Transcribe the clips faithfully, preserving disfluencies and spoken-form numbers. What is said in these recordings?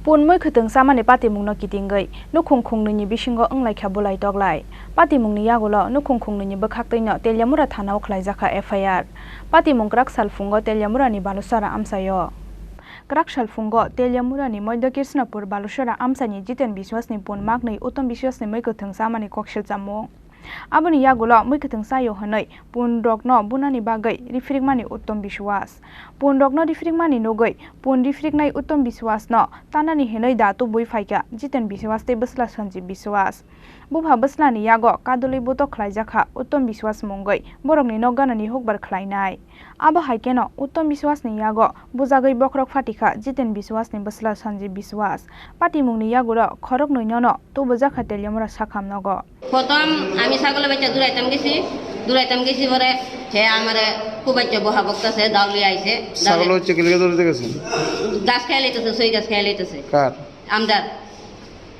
Pun mui khwtwng chamani patimungno kitingwi nukhung khungnwini bisingo wnglaikha bulai toklai. Patimungni yagulo nukhung khungnwini bwkhaktwino Teliamura thanao khlaijakha F I R. Patimung kwrak salphungo Teliamurani Balusara amchaio. Kwrak salphungo Teliamurani Moidya Krishnapur Balusara amchaini Jiten Biswasni pun maknwi Uttom Biswasni mui kwthwng chamani kok silchamung. Aboni yagulo mui kwthwng chaio hwnwi punrokno bunani bagwi riphirikmani Uttom Biswas. Punrokno riphirikmani nugwi pun riphiriknai Uttom Biswasno tanani hwnwi da tubui phaikha Jiten Biswas tei bwsla Sanjib Biswas. Bupha bwslani yago kadulwi butok khlaijakha Uttom Biswas mungwi borokni nok ganani hukbar khlainai. Abo hai kheno Uttom Biswasni yago bujagwi bokhorok phatikha Jiten Biswasni bwsla Sanjib Biswas. Patimungni yagulo khoroknwinono tubujakha Teliamura sakham nogo. প্রথম আমি ছাগলের বাচ্চা দূরাইতাম গেছি, দূরাইতাম গেছি পরে হে আমারে খুব বাচ্চা বহা বকতাছে, দাউলি আইছে, দাউলি ছাগল হচ্ছে কিলকে দৌড়াতে গেছেন? গাছ খাই লাইতেছে, সই গাছ খাই লাইতেছে। কার? আমরার।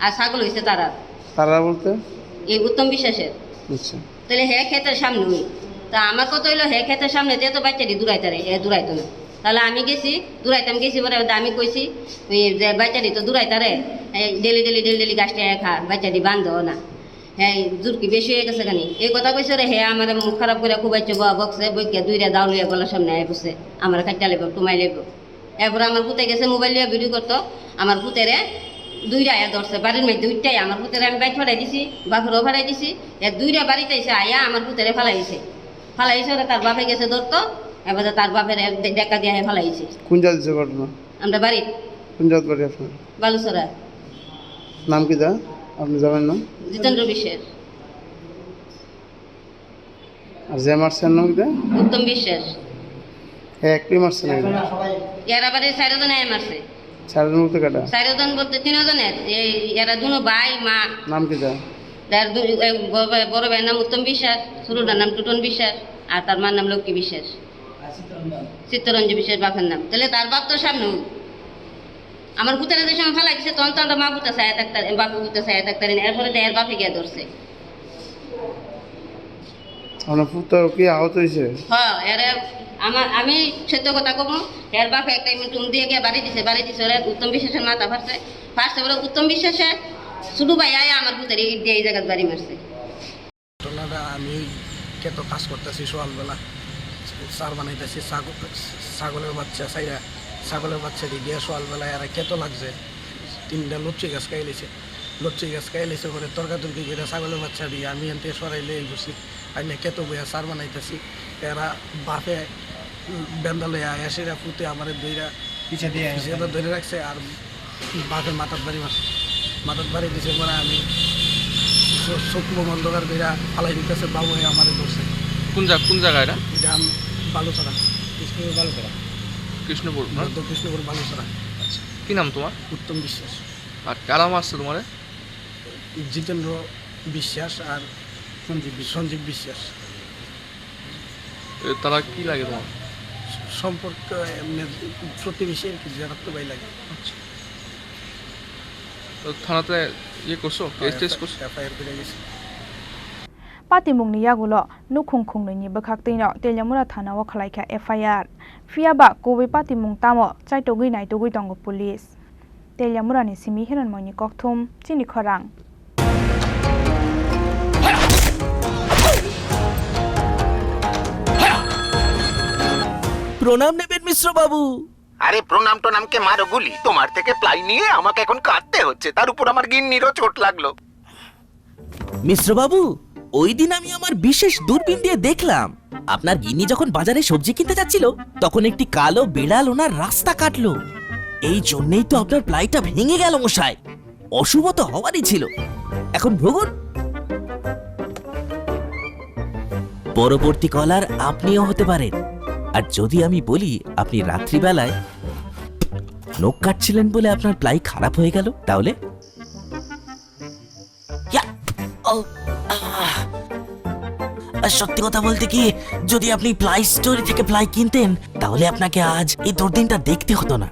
আর ছাগল হইছে তারার। তারা বলতে? এই উত্তম বিশ্বাসের। আচ্ছা। তাহলে হে ক্ষেতের সামনে ওই। তা আমার কথা হইলো হে ক্ষেতের সামনে তে তো বাচ্চাটি দূরাইতারে, হে দূরাইতো না। তাহলে আমি গেছি, দূরাইতাম গেছি পরে আমি কইছি, ওই যে বাচ্চাটি তো দূরাইতারে, এই ডেলি ডেলি ডেলি ডেলি গাছটা খা, বাচ্চাটি বান্ধো না। হ্যাঁ, জোর কি বেশি হয়ে গেছে কেন? এই কথা কইছে রে, হে আমার মুখ খারাপ করে খুব বাচ্চা বকছে, বইকে দুইটা দাও লইয়া গলার সামনে আয় বসে, আমার কাটটা লেবো, টুমাই লেবো। এরপরে আমার পুতে গেছে মোবাইল নিয়ে ভিডিও করতো, আমার পুতেরে দুইটা আয়া ধরছে, বাড়ির মধ্যে দুইটাই আমার পুতেরে আমি বাইক ফাটাই দিছি, বাপেরও ফাটাই দিছি, এর দুইটা বাড়িতে এসে আয়া আমার পুতেরে ফালাই দিছে, ফালাই দিছে ওরা তার বাপে গেছে ধরতো, এবার তার বাপের দেখা দিয়ে ফালাই দিছে। কোন জায়গা দিছে ঘটনা? আমরা বাড়িত। কোন জায়গা বাড়ি আপনার? বালুচরা। নাম কি দা? আপনি জানেন না? জিতেন্দ্র বিশ্বাস। আর যে মারছে এর নাম কিতা? উত্তম বিশ্বাস। হে একটাই মারছে নাকি? এরা বাড়ির চারো জন আয় মারছে। চারো জন বলতে কাটা? চারো জন বলতে তিন জন এর। এই এরা দুনো ভাই, মা। নাম কিতা? তার দু-, এ, ব-, ব-, বড় ভাইয়ের নাম উত্তম বিশ্বাস, ছোটটার নাম টুটন বিশ্বাস, আর তার মার নাম লক্ষ্মী বিশ্বাস। চিত্তরঞ্জন বিশ্বাস বাপের নাম। তাহলে তার বাপ তো সামনে। আমার পুতেরা যে সময় ফালাই দিছে, তখন তো আমরা মা পুতা ছায়া থাকতার, বাপ পুতা ছায়া থাকতার, এরপরে তো এর বাপে গিয়া ধরছে। আমার পুতা কি আহত হয়েছে? হ্যাঁ, এরে আমার, আমি সত্য কথা কব, এর বাপে একটা এমনি টুম দিয়ে গিয়া বাড়ি দিছে, বাড়ি দিছে, ওরা উত্তম বিশ্বাসের মাথা ফাটছে, ফাটছে ওরা উত্তম বিশ্বাসে ছোট ভাই আয়া আমার পুতারে ইট দিয়ে এই জায়গায় বাড়ি মারছে। ঘটনাটা আমি ক্ষেত কাজ করতেছি সকালবেলা, সার বানাইতেছি, ছাগ-, ছাগলের বাচ্চা চাইরা, ছাগলের বাচ্চা দিয়ে সকালবেলা এরা ক্ষেত লাগছে, তিনটা লচ্ছি গাছ খাইলেছে, লচ্ছি গাছ খাইলেছে পরে তর্কাতর্কি করে ছাগলের বাচ্চা দিয়ে আমি এনতে সরাইলে এই বসি, আমি ক্ষেত বইয়া সার বানাইতেছি, এরা বাপে বেন্দা লইয়া আয়া সেটা ফুটে আমার দইরা পিছে দিয়ে পিছে তো ধরে রাখছে আর বাপের মাথার বাড়ি মারছে। মাথার বাড়ি দিছে পরে আমি চো-, চোখ মুখ অন্ধকার কইরা ফালাই দিতেছে, বাবু হয়ে আমারে ধরছে। কোন জাগ-, কোন জায়গা এটা? এটা আম-, বালুছড়া, কৃষ্ণপুর বালুছড়া। কৃষ্ণপুর, না? মধ্য কৃষ্ণপুর বালুছড়া। আচ্ছা, কি নাম তোমার? উত্তম বিশ্বাস। আর কারা মারছে তোমারে? জিতেন্দ্র বিশ্বাস আর সঞ্জীব বিশ্বাস। সঞ্জীব বিশ্বাস। এ, তারা কি লাগে তোমার? সম্পর্ক এমনি প্রতিবেশী আর কি, যারা তো ভাই লাগে। আচ্ছা। তো থানাতে ইয়ে করছো? কেস টেস করছো? এফআইআর করে গেছি। Patimungni yagulo nukhung khungnwini bwkhaktwino Teliamura thanao khwlaikha F I R. Phiyaba kubui patimung tamo chaitogwi naitogwi tongo police. Teliamurani simi Hiranmoyni kokthum, chini khorang. প্রণাম নেবেন মিশ্র বাবু। আরে প্রণাম টনামকে মারো গুলি, তোমার থেকে প্লাই নিয়ে আমাকে এখন কাঁদতে হচ্ছে, তার উপর আমার গিন্নিরও চোট লাগলো। মিশ্র বাবু, ওই দিন আমি আমার বিশেষ দূরবীন দিয়ে দেখলাম, আপনার গিন্নি যখন বাজারে সবজি কিনতে যাচ্ছিল, তখন একটি কালো বিড়াল ওনার রাস্তা কাটলো। এই জন্যই তো আপনার প্লাইটা ভেঙে গেল মশাই। অশুভ তো হওয়ারই ছিল। এখন ভুগুন। পরবর্তী কলার আপনিও হতে পারেন। আর যদি আমি বলি আপনি রাত্রিবেলায় নখ কাটছিলেন বলে আপনার প্লাই খারাপ হয়ে গেল, তাহলে? ইয়া! ও! আহ! আর সত্যি কথা বলতে কি, যদি আপনি প্লাই স্টোরি থেকে প্লাই কিনতেন, তাহলে আপনাকে আজ এই দুর্দিনটা দেখতে হতো না।